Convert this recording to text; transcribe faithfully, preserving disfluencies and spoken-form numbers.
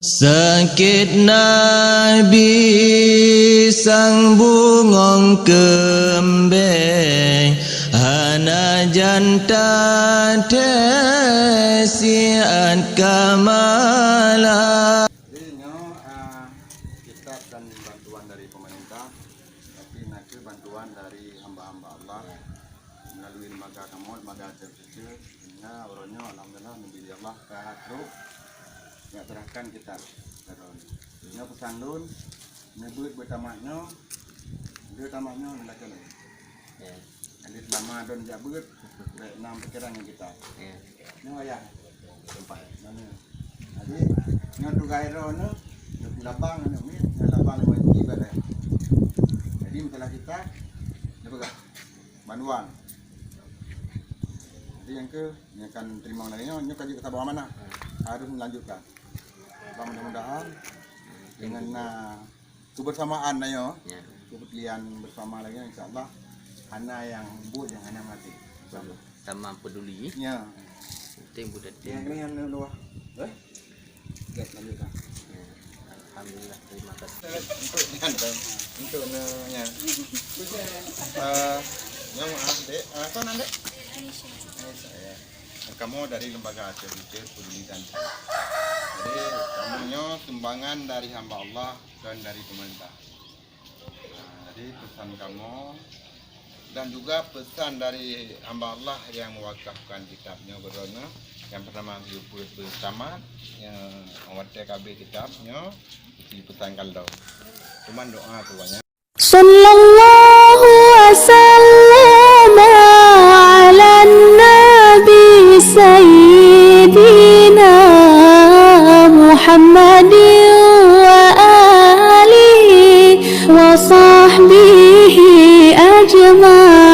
Sakét nabi sang bungöng keumbeng, hana jan tathèe siat ka malam. Jadi nyoe, ah, kitab dan bantuan dari pemerintah, tapi nakeuh bantuan dari hamba-hamba Allah melalui lembaga kamoe, lembaga Aceh Future. Sehingga uroe nyoe alhamdulillah, neubri Allah ka trok, jak serahkan kitab. Nyoe peusan lôn, neubeuet beutamat nyoe, beutamat nyoe neulakèe lôn. Ya. Jadi seulama droen jak beuet, bèk nam pikiran ngon kitab. Ya. Nyoe wayah. Sampai. Mana? Jadi, nyoe tugai droeneuh, nyoe pih labang nyoe, nyoe labang lima inci bèk. Jadi, masalah kitab, nyoe peugah. Bantuan. Jadi nyang keu, nyang akan teurimong lagèe nyoe, nyoe ka jeuet keu saboh amanah. Harus melanjutkan. Bang, mudah-mudahan dengan na kebersamaan na nyoe, ya, kepedulian bersama lagèe nyoe, insya Allah hana nyang buet nyang hana maté. Insya Allah. Sama peduli. Ya. Penting budak. Yang ni yang luar. Eh? Oke, lanjutkan. Alhamdulillah, terima kasih. Untuk nyan, untuk ne-, nyan. Eh, nyang, ah, dek, ah, apa nama dek? Aisyah. Aisyah, ya. Kamoe dari Lembaga Aceh Future Peduli dan Cinta. Jadi, kamoe nyoe sumbangan dari hamba Allah dan dari pemerintah. Nah, jadi pesan kamoe dan juga pesan dari hamba Allah yang mewakafkan kitab nyoe keu droeneuh, nyang bernama Yufud Beutamat, nyang watèe ka abéh kitab nyoe, dipesankan lom. Cuman doa tu banyak. Sallallahu wasallam ala nabi sayyidina Muhammadin wa alihi wa sahbihi ajma'in.